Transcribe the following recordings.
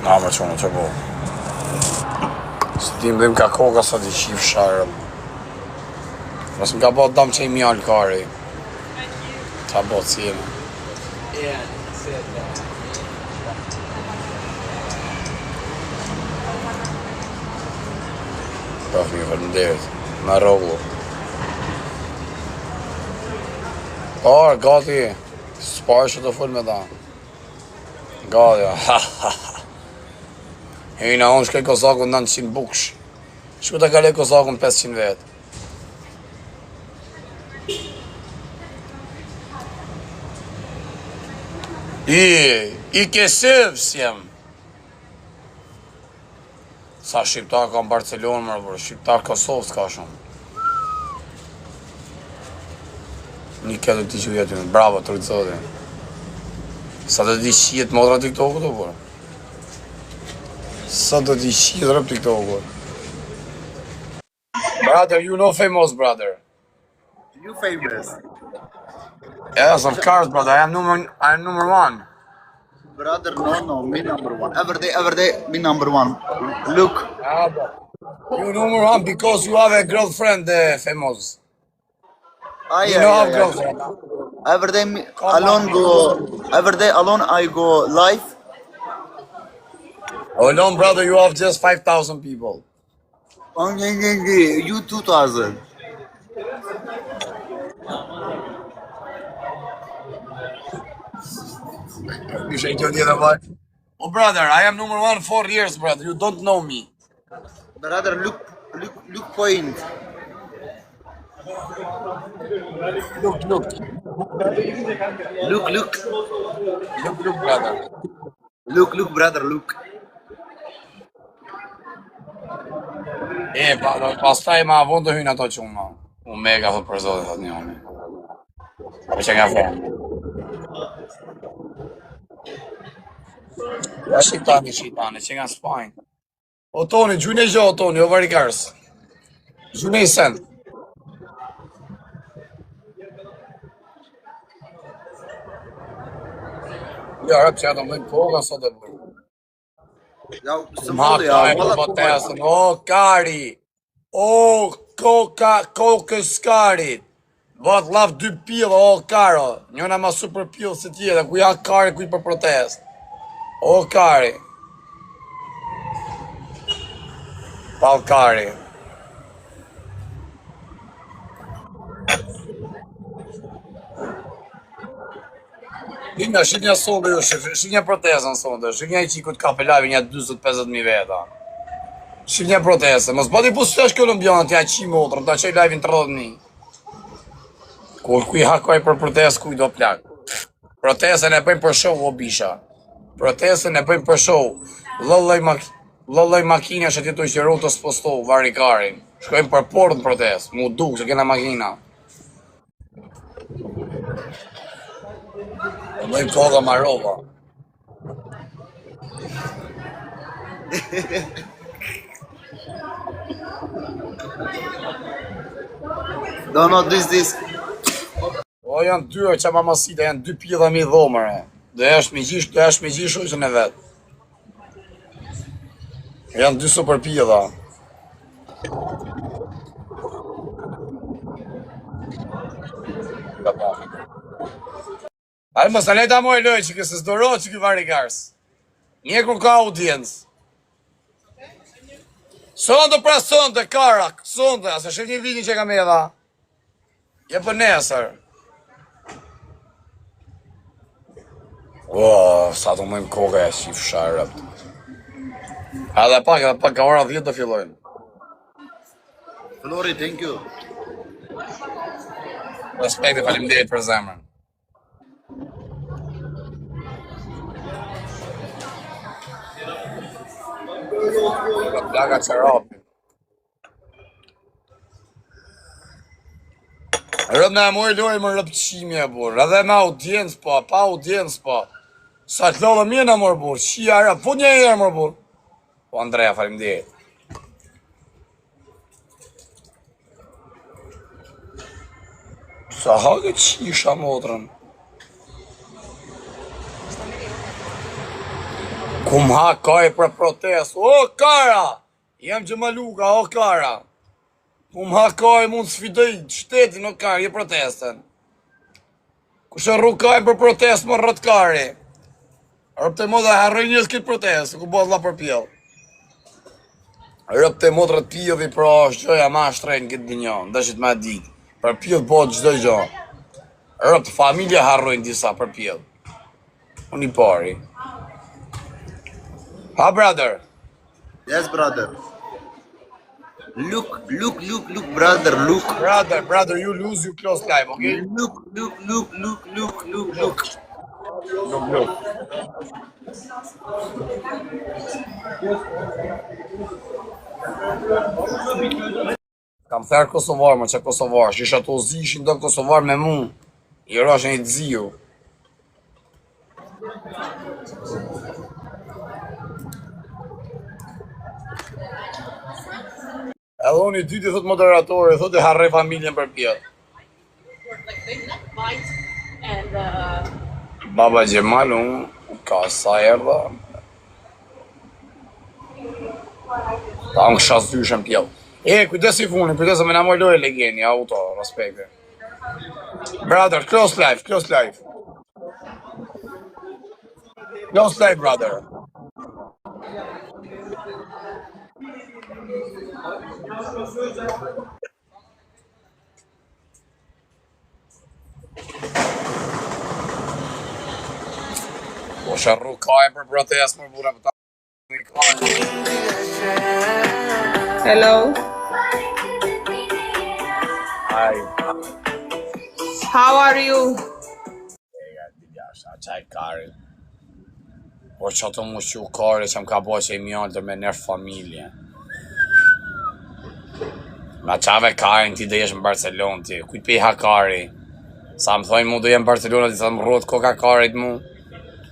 Na më qonë që bo. Se ti më ka koka sa ti qif sharëm. Mos më ka bo dam që i mjallë kari. Ta bo si jemi. Po fëmijë, faleminderit. Na rrogullu. Por, gati, s'parë që të fol me ta. Gati, ha, ha, ha. Hyna, unë shkoj Kozakun 900 buksh. Shku të kaloj Kozakun 500 vetë. I, i kesëv s'jem. Sa shqiptar ka në Barcelonë, mërë, por shqiptar Kosovë s'ka shumë. Një këtë të që aty, bravo, të rritë zotin. Sa do t'i qijet motra TikTokut, o por? Sa do t'i qijet rëp TikTokut? Brother, you know famous, brother. You famous. Yes, of course, brother. I am number, I am number one. Brother, no, no, me number one. Every day, every day, me number one. Look, Ah, bro. You number one because you have a girlfriend uh, famous. I, You know I, have I, girlfriend. Every day, me, Come on. alone go. Every day, alone I go live. Alone, brother, you have just 5,000 people. Oh, yeah, yeah, yeah. You 2000. Ishe kjo tjetër vaj. Oh, brother, I am number one four years, brother. You don't know me. Brother, look, look, look point. Look, look. Look, look, Look, look, brother. look, look, brother, look. E, pa, pastaj ma vonë do hynë ato çuna. U mega thot për zotin thot njëri. Apo që nga vonë. Ja shqiptani, shqiptani, që nga Spanjë. O Toni, gjune gjë o Toni, o varikars. Gjune i sen. Ja, rëp që ato më koka sot e bërë. Ja, Ma së ja, kari, valla po ku tesën, o kari, o koka, kokës karit. Bëhet llaf dy pilla, o karo, njëna ma super pillë se tjetra, ku ja kari kuj për protest. O kari. Pal kari. Shihni, shihni sonde ju, shih- shihni protestën sonde, shihni ai çikut ka pelavi një 40-50 mijë veta. Shihni protestën, mos bëni pustesh kolumbianët, ja qi motrën, ta çoj live-in 30.000. Ku ku i hakoj për protestë, kuj do plak. Protestën e bëjmë për show o bisha. Protestën e bëjmë për show. Lloj mak lloj makinash atje të qeru të sposto varikarin. Shkojmë për port në protestë, mu duk se kena makina. Po bëjmë koga marova. No, no, this, this. O janë dy o qa mamasita, janë dy pjella mi dhomëre. Do jesh me gjish, do jesh me gjish shoqën e vet. Janë dy super pjella. Ai mos ta lejta moj lojë që se s'dorohet që ky varigars. Një kur ka audiencë. Sonte pra sonte, kara, sonte, a se shef një video që kam edha. Je për nesër. O, sa të mëjmë koka e shifsha e rëpt. Edhe pak, edhe pak, ka ora 10 do fillojmë. Flori, thank you. Respekt e faleminderit për zemrën. Nga plaka çarapin. Rëp në e mojë lojë më rëp qimje, burr. Edhe me audiencë po, pa audiencë po. Sa të lodhë mirë në mërë burr. Qia rëp, fut një herë mërë burr. Po Andrea, faleminderit. Sa hake qisha motrën. Ku? Kum ha kaj për protest. O, kara! Jam që maluka, o kara. Kum ha kaj mund të sfidoj shtetin, o kara, jo protestën. Kush e rru kaj për protest, më rrët kari. Rëpte më dhe harroj njerëz këtë protestë, ku bëhet vlla për pjell. Rëpte motrët pjelli, pra është gjëja ma e shtrenjtë në këtë dynja, ndëshit ma ditë. Për pjell bëhet çdo gjë. Rëpt familja harrojnë disa për pjell. Unë i pari. Ha brother. Yes, brother. Look, look, look, look, brother, look. Brother, brother, you lose, you close live, okay? Look, look, look, look, look, look, look. Look, look. Kam therë Kosovar, më që Kosovar, që isha të zi, ishin do Kosovar me mu. I rashën i të Edhe unë i dyti thot moderatori, thot e harroj familjen për pjell. Baba Xhemal, unë ka sa erdha. Ta unë kësha zyshën pjell. E, kujdes i funin, kujdes me na mor lojë legeni, auto, respekte. Brother, close live, close live. Close live, brother. Po sharru kaj për protest më burra për ta Hello. Ai, How are you? a qaj kari. Po që të mu qu kari që më ka bo që i mjaldër me nërë familje. Ma qave karin ti do jesh në Barcelonë ti, kujt pe ha kari? Sa më thojnë mu do jem në Barcelona, ti sa më rrot koka karit mu.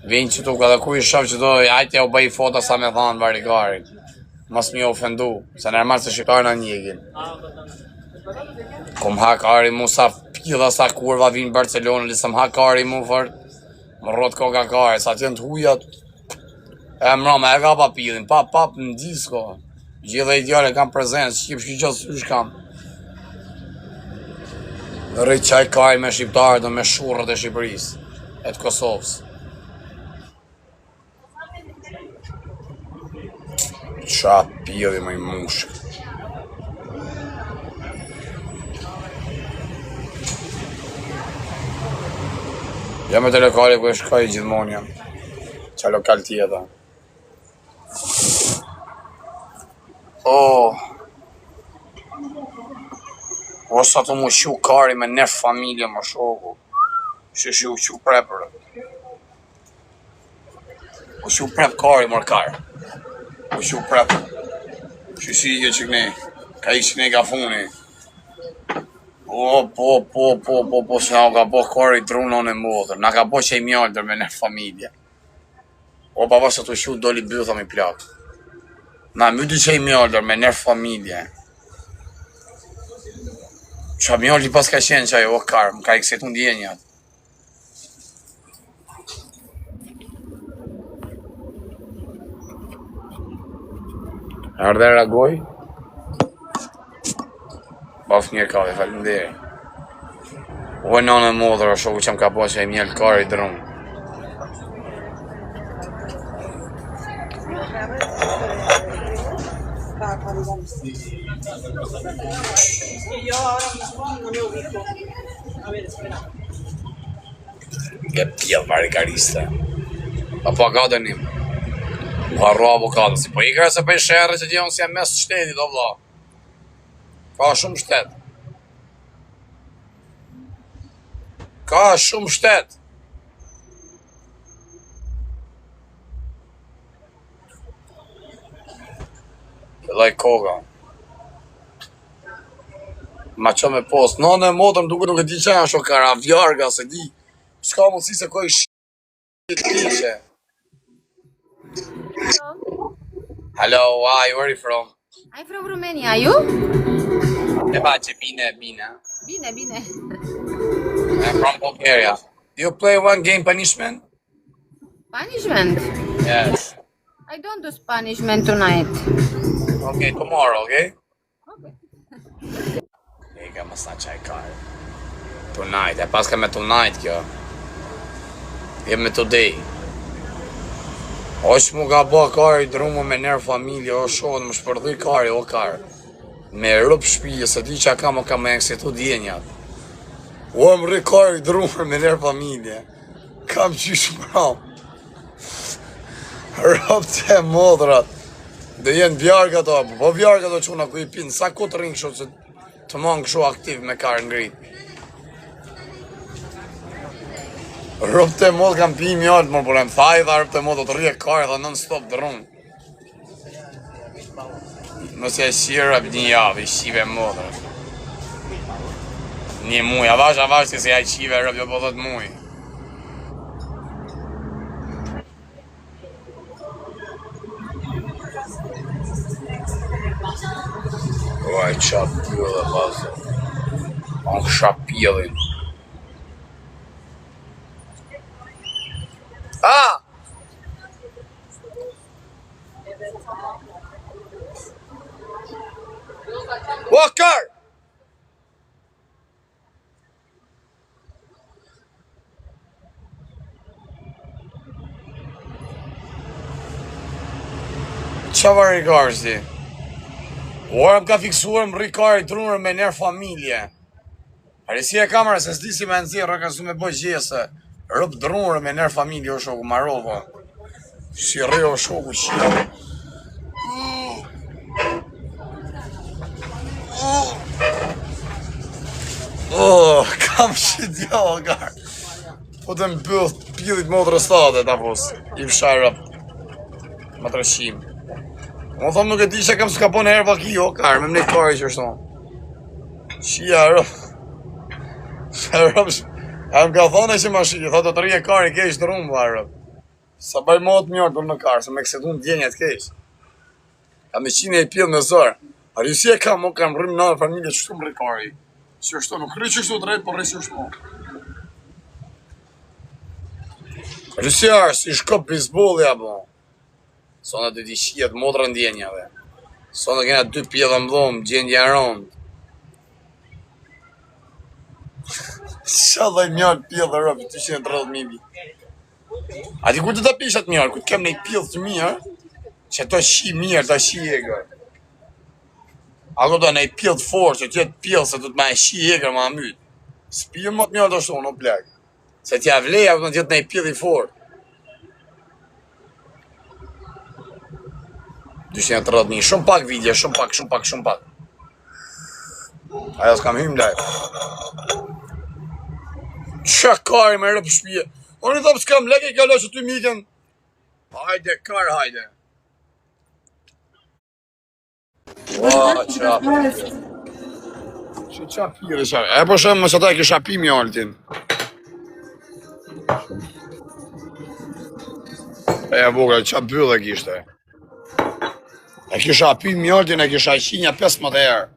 Vinë që tu edhe ku i shoh që do, ajte u bëj foto sa me thanë vari karit. Mos mi ofendu, se normal se shqiptarë na njegin. Kom ha kari mu sa pidha sa kurva vinë në Barcelonë, li sa më ha kari mu fort. Më rrot koka kari, sa t'jenë të hujat. E mrama, e ka pa pidhin, pa pap në disko. Gjithë e djale kam prezencë, shqip shqip gjithë sysh kam. Rrit qaj kari me shqiptarët dhe me shurrët e Shqipërisë, e të Kosovës. Qa pidhi më i mushk. Jam me të lokali ku e shkoj gjithmonë jam. Qa lokal tjetër. Oh. O sa të mu shu kari me nërë familje më shoku. Që shu shu prepër. O shu prep kari mor kar. O shu prep. Që si i që këne. Ka i që këne ka funi. O, po, po, po, po, po, se na ka bo kari drunon e modër. Na ka bo që i mjaldër me nërë familje. O, baba, sa të shu doli bytha mi plak. Na myti që i mjaldër me nërë familje. Qa mjaldi pas ka qenë që ajo, o kar, më ka eksitu ndjenjat. Erdhe reagoj? Baf mirë kafe, faleminderit. O nënë e modër, o shoku që më ka bo që i mjell kari drum. Ke pjell varikariste. A po ka dënim. U harro avokado, si po ikra se bëj sherrë që ti unë si jam mes shtetit, o vlla. Ka shumë shtet. Ka shumë shtet. Filloj koka. Ma qo me post. Nënë e motër më duket nuk e di që është o karavjarga, se di. S'ka mundësi se koj shit kishe. Hello, hi, where are you from? I'm from Romania, you? E ba që bine, bine. Bine, bine. I'm from Bulgaria. You play one game punishment? Punishment? Yes. I don't do Spanish man tonight. Okay, tomorrow, okay? Ega mos na çaj kar. Tonight, e paska me tonight kjo. Je me today. Osh mu ka bo kari drumë me nërë familje, o shohën, më shpërdhy kari, o kar. Me rëp shpije, se di që ka më ka më eksitu djenjat. O më rri kari drumë me nërë familje. Kam qysh mram. Rëp të modrat. Dhe jenë vjarga ato, po vjarga ato çuna ku i pinë, sa ku të rrinë kështu se të manë kështu aktiv me karë ngrit. Rëp të modë kam pi mjaltë, më por e më thaj, dha rëp të modë, do të rrje karë, dha non stop drun. Mos e shirë rëp një javë, i shive modrë. Një muj, avash, avash, se ja qive rëp, jo po dhët muj. Ua, qa pyllë vazë. On kësha pjellin. Ah! Walker! Qa var rikarsi? Ora më ka fiksuar më rikari drunër me nërë familje. Arisi e kamera se s'di si me nxjerr, ka su me bë gjese. Rëp drunër me nërë familje o shoku marova. Si rri o shoku qia. Oh, kam shi djallë, gar. Po të mbyll pillit motrës tate, ta pos. I fshaj rëp. Më të rëshim. Unë thom nuk e di që kam s'ka po në herë vaki, o kar, me më në kari që është Shia, rëp. Rëp, a më ka thonë që ma shi, tha do të rrije kari keq të rrumë, rëp. Sa bëj më të mirë do në karë, se me këse du ndjenja të keq. Ka me qine i pjellë me zërë. A si e kam, o kam rrim në familje që shumë rrikari. Si është nuk rri që shtu drejt, po rri që shtu. Rusia është si shkop bejsbolli apo. Sona do t'i shihet motra ndjenjave. Sona kena dy pjella në dhomë, gjendja e rëndë. Qa dhe mjalë pjellë rëp, 230.000 vit. A di kur të ta pish atë mirë, kur të kem një pjellë të mirë, që të shi mirë, të shi egër. A do të në pjellë të fortë, që të jetë pjellë se do të më e shi egër më amyt. S'pijem më të mirë të ashtu, no plak. Se t'ja vleja, do të jetë në pjellë i fortë. 230.000, shumë pak video, shumë pak, shumë pak, shumë pak. Ajo s'kam hym live. Qa kari me rëp shpije? Unë i thom s'kam leke, i ka që ty mikën. Hajde, kar, hajde. Ua, qa. Që qa pire, qa. E po shumë, mos ata e kisha pi mjaltin. E e vogël, qa byllë e kishte. E kisha pi mjaltin, e kisha qinja 15 herë.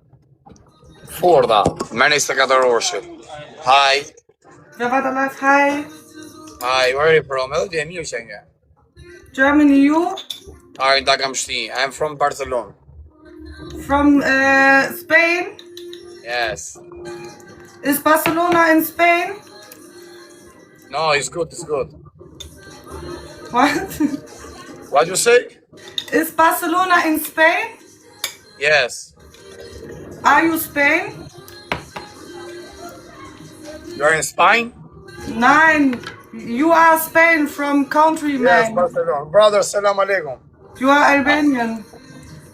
Forda, merë 24 orëshit. Hi, Wer war da live? Hi. hi, where are you from? Edhe ti e mirë që nga. Germany, you? Hi, ta kam shti. I'm from Barcelona. From Spain? Yes. Is Barcelona in Spain? No, it's good, it's good. What? What you say? Is Barcelona in Spain? Yes. Are you Spain? You are in Spain? Nein. You are Spain from country Yes, man. Barcelona. Brother, salam alaikum. You are Albanian.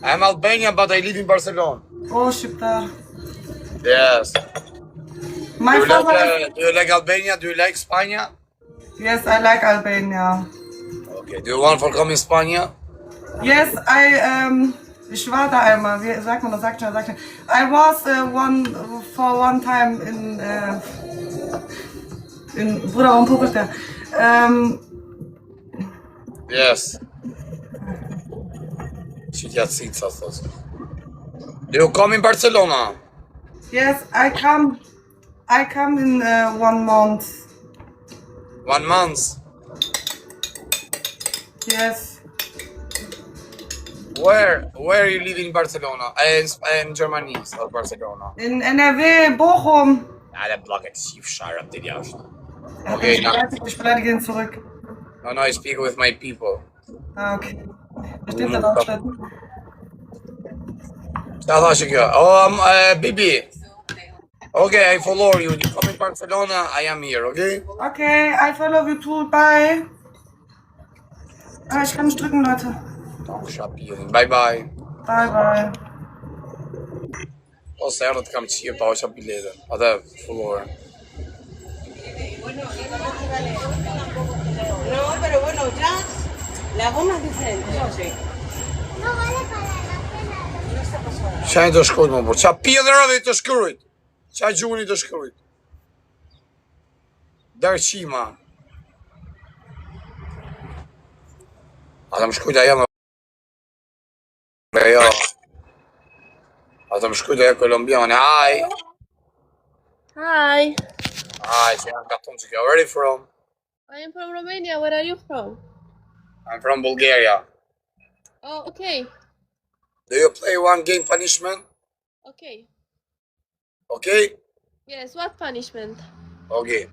I'm Albanian, but I live in Barcelona. Oh, Shqiptar. Yes. My Do you like, father is... do you like Albania? Do you like Spain? Yes, I like Albania. Okay. Do you want for come in Spain? Yes, I ich war da einmal. Wie sagt man das? Sagt schon, sagt schon. I was one for one time in in Bruder, warum popelt der? Yes. Qitja cica, thot. Do you come in Barcelona? Yes, I come. I come in one month. One month. Yes. Where where you live in Barcelona? Eh, In, in Germany, not Barcelona. In NRW, Bochum. Ale blloket qifsha rëp të jashtë. Er hat Okay, mich na, beleidigt, ich beleidige ihn zurück. no, no, I speak with my people. Ah, okay. Versteht er Deutsch? Qa tha që kjo? Oh, um, uh, Bibi. Okay, I follow you. You come in Barcelona, I am here, okay? Okay, I follow you too. Bye. Ah, ich kann nicht drücken, Leute. Tok shapilin. Bye bye. Bye, bye. Ose erdhë të kam qirë pa osha biletën. Atë follower. No, pero bueno, ya la goma es diferente. Sí. Qa një të shkrujt më por? Qa pjellë rëdhi të shkrujt? Qa gjuni të shkrujt? Darqima. Ata më shkrujt ajo më... Ajo. Ata më shkrujt ajo kolumbiane. Aj. Hi, Aj, që janë katun që kjo. Where are you from? I am from Romania. Where are you from? I'm from Bulgaria. Oh, okay. Do you play one game punishment? Okay. Okay? Yes, what punishment? Okay.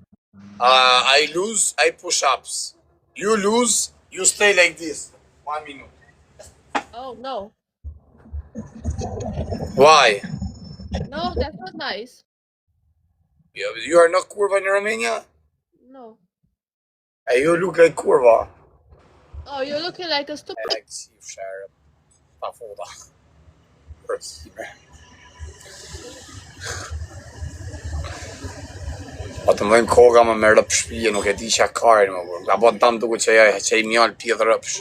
Uh, I lose, I push ups. You lose, you stay like this. One minute. Oh, no. Why? No, that's not nice. You, you are not kurva in Romania? No. E you look like kurva. Oh, you're looking like a E stupid. like qifsha pa futa. Përqime. Po të më dhejmë koga më me rëp shpije, nuk e di qa karin më burë. Ka bo dam duke që ja, që i mjallë pjedh rëpsh.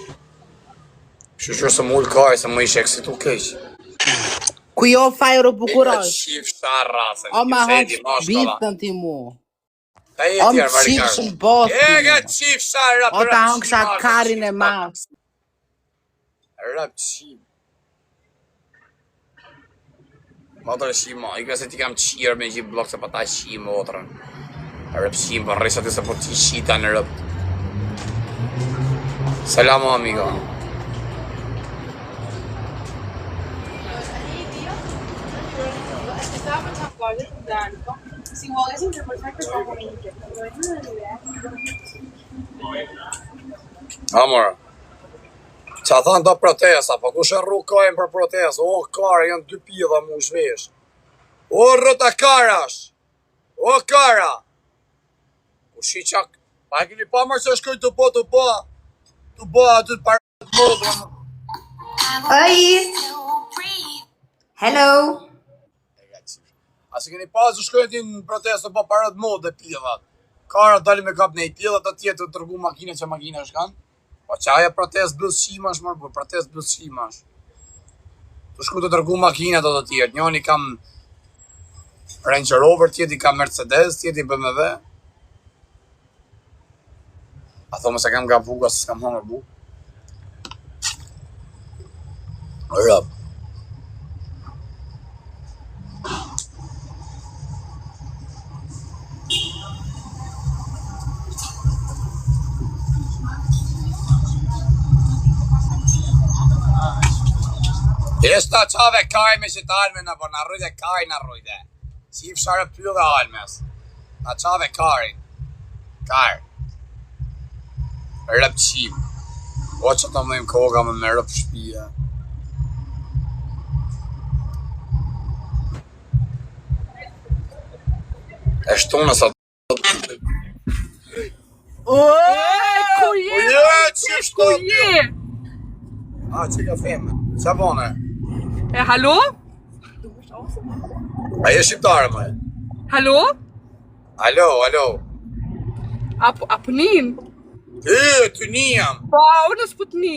Shyqyr se më ul kari, se më ishe eksitu keq. Ku jo fajro E bukurosh. qifsha rrasën, O ma qifsha e di hëngsh mashkalla. bitën ti mu. Ta je O më tjerë, varikar. qifshën both E ti ga mu. qifsha rëp, O ta rëp hëngsha qim, karin e madh. Rëp qim. Motrë qim, i ka se ti kam qirë me gjithë blok se pa ta qim, motrën. Rëp qim, po rrisha ti se po ti qita në rëp. Selam, amigo. Amor. Qa thanë do protesta, po kush e rrukojnë për protestë? O, kare, janë dy pidha mu zhvesh. O, rrota karash! O, kara! Kush i qak... Pa e keni pa mërë që shkoj të bo, të bo, të bo aty të parë të motrën. Oi! Hello! E ka qifsh. A se keni pas që shkojnë aty në protestë të bo parë të modë dhe pidhat. Kara dalin me kap në i pidhat atje të tërgu makina që makina shkan. Po qa ajo protestë blus qimash, mërë, po protestë blus qimash. Të shku të tërgu makinat ato të tjerë. Njoni kam Range Rover, tjetri kam Mercedes, tjetri BMW. A thomë se kam nga buka, se s'kam hëngër bukë. Rëp. Eshta qave kaj me që talme në po në rrujde kaj në rrujde. Si fshare pyll dhe almes. Na qave karin. Kar. Rëp qim. O që të mëjmë koga me me rëp shpia. E shtuna sa Ku Po je? je, që Ku shto? je? A, që ka theme? Qa bone? E, hallo? A je shqiptare më? Hallo? Alo, alo. Apo, apo nin? E, ty një jam. Po, unë është putni.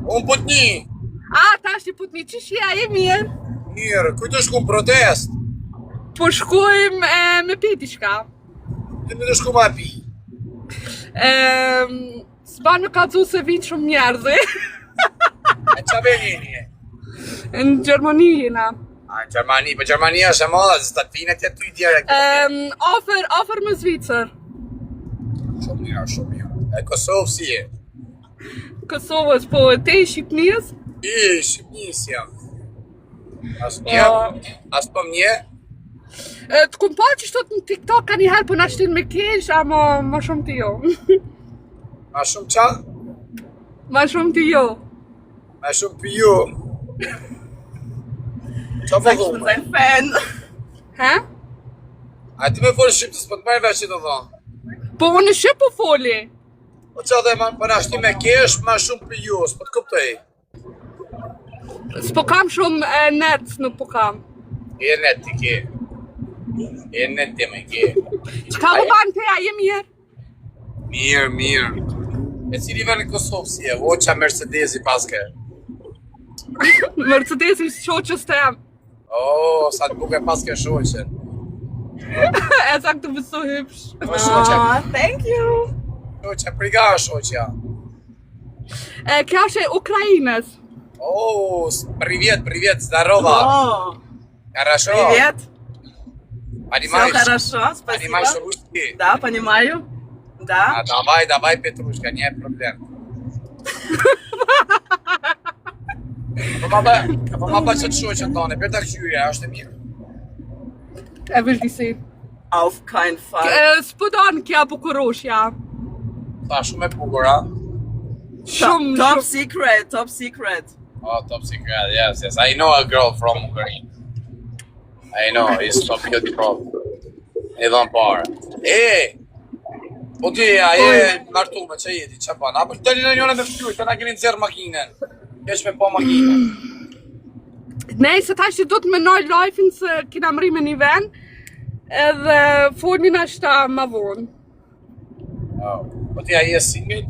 Unë po të një. A, tash i putni, qysh je, a je mirë? Mirë, kujt të shku në protest? Po shkojmë e, me pi diçka. Ti më të shku ma pi. E, S'ban me kallzu se vinë shumë njerëz. E qa vjen jeni? e? Në Gjermani jena. A, në Gjermani, po Gjermania është e madhe, se ta të vinë atje ty tjere. Um, ofër, ofër me Zvicër. Shumë mirë, shumë mirë. E Kosovë si je? Kosovës, po te i Shqipënisë. I, shqipnis jam. As një, Po. as po mje. E, Të kum pa që shtot në TikTok ka njëherë po na shtin me kesh, ama ma shumë ti jo. Ma shumë qa? Ma shumë ti jo. Ma shumë për ju. Qa po Sag, ich bin dhume? sein Fan. He? A ti me folë shqip, s'po të marrë vesh që të thonë. Po unë shqip po foli. Po qa dhe, ma, po na shti me kesh, ma shumë për ju, s'po të kuptoj. S'po kam shumë e, net, nuk po kam. E net ti ke. E net ti me ke. Qka po ban te, a je mirë? Mirë, mirë. E cili vend në Kosovë si e? O, qa Mercedesi paske. Mercedesi shoqës tem. O, sa të bukur paske shoqen. E sa këtë bist so hübsch. Po shoqja, Oh, thank you. shoqja priga shoqja. E, kjo është e Ukrajinës. O, привет, привет, здорово. Oh, Хорошо. привет. Все Понимаешь? хорошо, спасибо. Понимаешь русский? Да, понимаю. Да. А, давай, давай, Петрушка, нет проблем. Po ma bë, po ma bë që të shoqen tonë, për ta kqyre, është e mirë. E vil disi. Auf keinen Fall. E, s'po don kja bukuroshja. Sa shumë e bukur, a? Shumë, Top shumë. secret, top secret. Oh, top secret, yes, yes. I know a girl from Ukraine. I know, it's so beautiful. E dhon parë. E! Po ti, a je martu me që jeti, që bën? Apo dali në njëra me fytyrë, se na keni nxjerr makinën. Kesh me po makinën. Nej, se tash që do të menoj live-in se kina mri me një vend, edhe folin ashta ma vonë. Oh. Po ti a je single?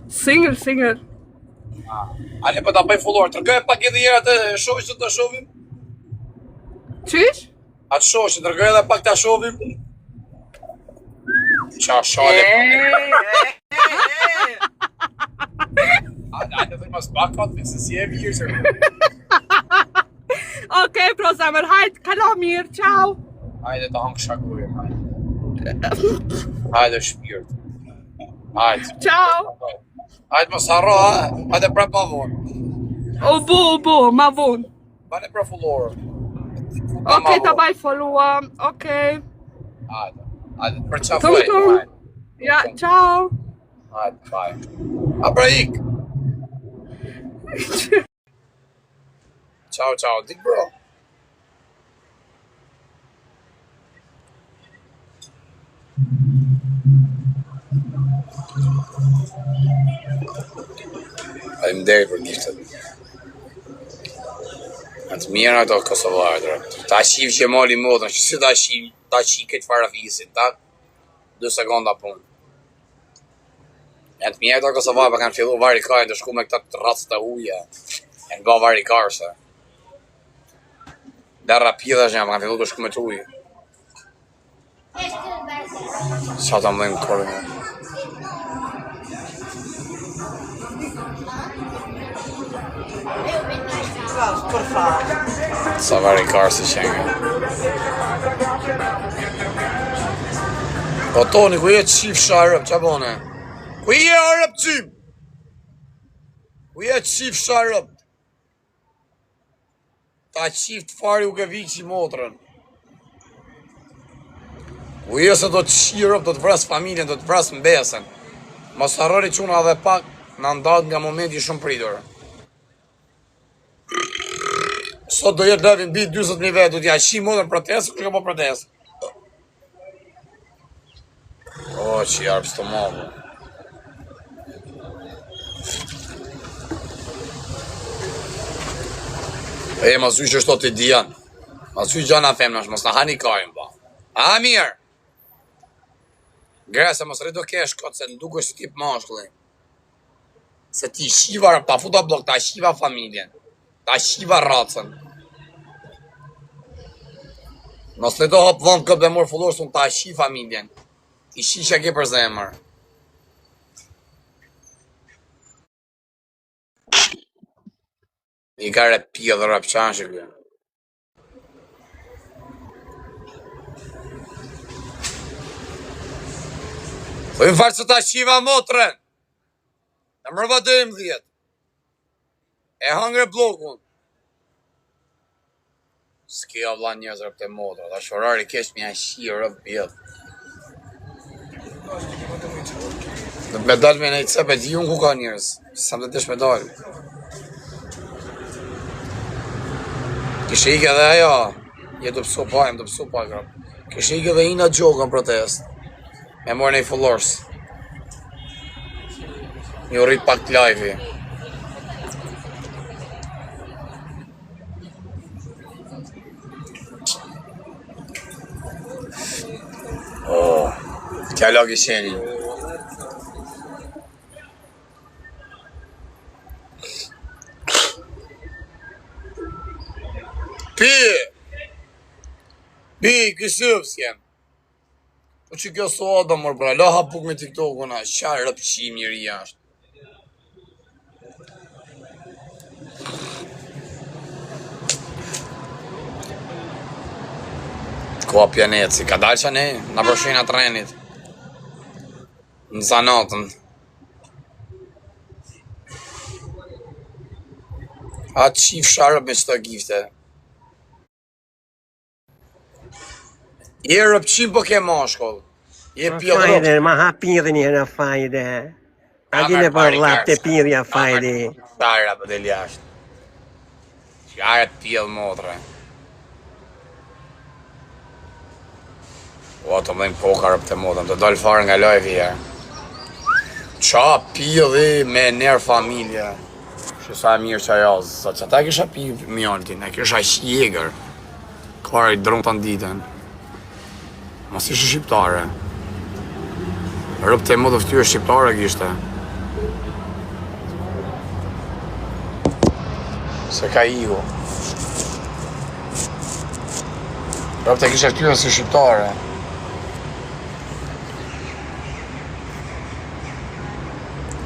Single, single. Ale po ta bëj follower. Tregoj pak edhe herë atë shoqë që ta shohim. Qysh? Atë shoqë, tregoj edhe pak ta shohim. Qa shale. Ey, ey, ey. Hajde, hajde, thëmë mos pak kot, se si e virë. Okej, pro zemër, hajt, kalo mirë, ciao. Hajde ta hëngë shakujën, hajde. Hajde shpirt. Hajde. Ciao. Hajde mos harro, ha? Hajde prap ma vonë. U bu, u bu, ma vonë. Bane pra follower. Okej, ta baj follow, okej. Hajde. Hajde, për qa Tum, foj. tum. Hajde, Ja, ciao. hajde, bye. A pra ik. Ciao, ciao. Dik bro. Faleminderit për giftet. Janë të mira ato kosovarët, ro. Ta shif që moli motrën, që si ta shif, ta shif këtë farafizin, ta 2 sekonda punë. Janë të mira ato kosovarë, pa kanë fillu vari kajnë të shku me këta të racët e huja. Janë ba vari karse. Derra pidhash janë, pa kanë fillu të shku me të ujë. Sa ta mëllën korën. Por favor. Sa vari karse që janë. Po Toni, ku je të qifsha arëp, qa bone? Ku je arëp qim? Ku je të qifsha arëp? Ta qift fari u ke viqi motrën. Ku je se do të qirëp, do të vras familjen, do të vras mbesën. Mos harroni çuna edhe pak, na ndahet nga momenti shumë pritur. Sot do jetë live mbi 40.000 vetë, do t'ja qi motrën protestë, kush ka bë protestë? O, që jarë stomaku. E, ma zy që shto të dijan. Ma zy gjana femnash, mos na hani kajnë, pa. A, mirë! Gresa, mos rri do kesh kot, se në dukesh si tip mashkulli. Se ti shiva, ta futa blok, ta shiva familjen. Ta shiva racën. Mos le do hap dhëmë këtë dhe mor followers, unë ta shi familjen. I shi që ke për zemër. I ka re pjellë rap qanë që. Po i më falë se ta shiva motrën. Në mërva 12. E hëngre bllokun. S'ke o vlla njerëz robt e motra, tash orari keq me ja qi rob pjell. Do me dal me nejtë sepe di unë ku ka njerëz, sa më të desh me dal. Kishe ikë edhe ajo, je të pësu pa, jem të pësu pa, grab. Kishe ikë edhe Ina Gjoka në protest, me morë nej followers. Një rrit pak live-i. Oh, t'ja lagi qenin. Pi! Pi, kësëf s'jem. Po që kjo soda mor bra, la hap buk me TikTokun a, qa rëpqi njeri jashtë. Koha pjaneci, ka dalë që ne, na përshina trenit. Në zanatën. A qif sharëp me qëto gifte. Je rëpqim po ke mashkull. Je Ma pjellë rëp. fajde, ma ha pidhën një herë fajde. A Ka di me në për pari llap të kërsa. pidhja Ka me fajde. Shara po del jashtë. Shara pjellë motre. O, të mëdhim koka rëp të motrën, të dalë fare nga live i herë. Qa pjellë me nërë familje. Që sa e mirë që ajo, sa që ata kisha pi mjaltin, e kisha hjegër. Kare i drun të ditën. Mos ishe shqiptare. Rëp të më të ftyrë shqiptare kishte. Se ka iu. Rëp të kishe ftyrën si shqiptare.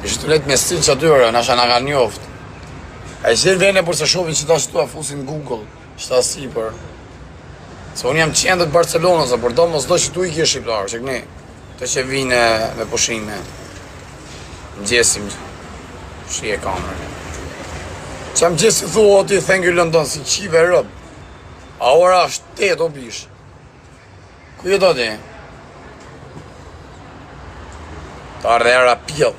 Ishte të letë me stil që atyre, nasha na kanë njoft. E qenë vene por se shohin që ta që tu e fusin në Google, që ta sipër. Se unë jam qendër të Barcelonës, por do mos do që tu i ke shqiptar, që këni, të që vinë me pushime. Mëngjesim, shi e kamerën. Që mëngjesi thu o ti thank you London, si qive rëb. A ora është 8 o bish. Ku jeto ti? Ta ardhe era pjell.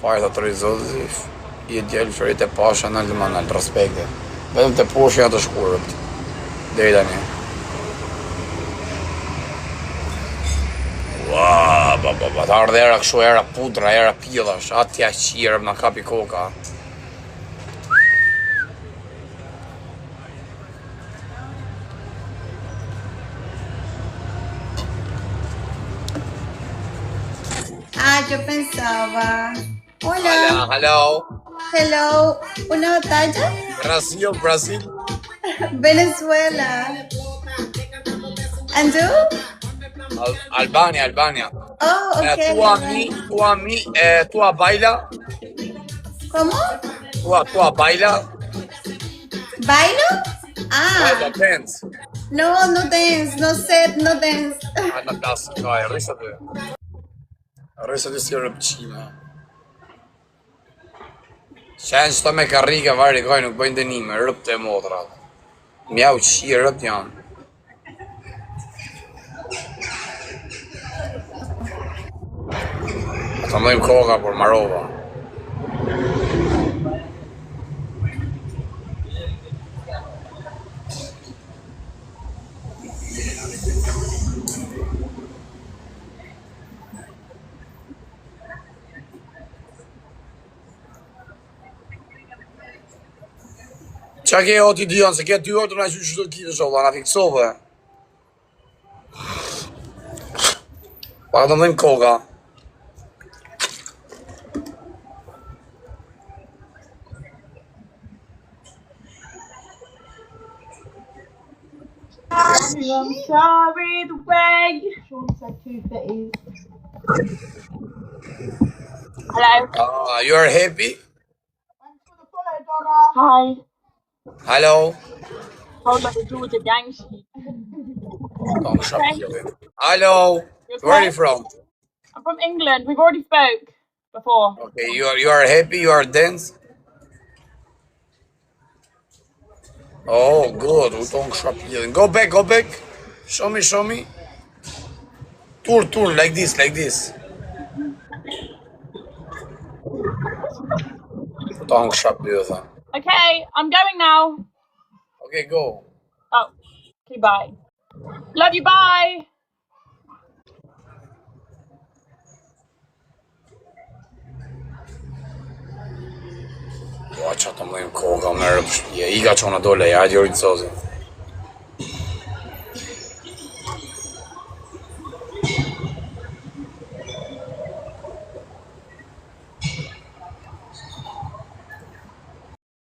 Fare të të zoti, je djalë ferit e pasha nalt më nalt, respekte. Vetëm të poshtë janë të shkurët. Deri tani. Ua, ba, ba, ba, të ardhe era kështu era pudra, era pjellash, atja qirë, na kapi koka. Ah, yo pensaba. Hola. Hola, hello. Hello. Una batalla? Brazil, Brazil. Venezuela. And you? Al Albania, Albania. Oh, Eh, okay. tu a mi, tu a mi, eh, tu a baila, ¿Cómo? tu a baila, ¿Bailo? baila Ah, dance. no, no dance, no set, no dance. A në plasë, ka e rrisë aty. Rrisë aty si rëpqime. Qenë qëto me karrike vari goj nuk bëjnë dënime, rëp të motrat. Mjau qi rëp janë. Të mëjmë koka, por marova. Qa ke o ti Dion, se ke dy orë të na qysh çdo kitë sholla, na fiksove. Pa të mëjmë koka. I'm sorry, the way. Hello. Ah, you are happy? Hi. Hello? Hold on, Georgia gang shit. Don't shop here. Hello? You Where are you okay? from? I'm from England. We've already spoke. Before. Okay, you are you are happy, you are dance? Oh, good. U ton kësha pjedhin. Go back, go back. Show me, show me. Turn, turn, like this, like this. U ton kësha pjedhin. Okay, I'm going now. Okay, go. Oh, okay, bye. Love you, bye. Ua, qa të mëjmë koga, merë për shpije. Ika që unë dole, ja, gjori të sozin.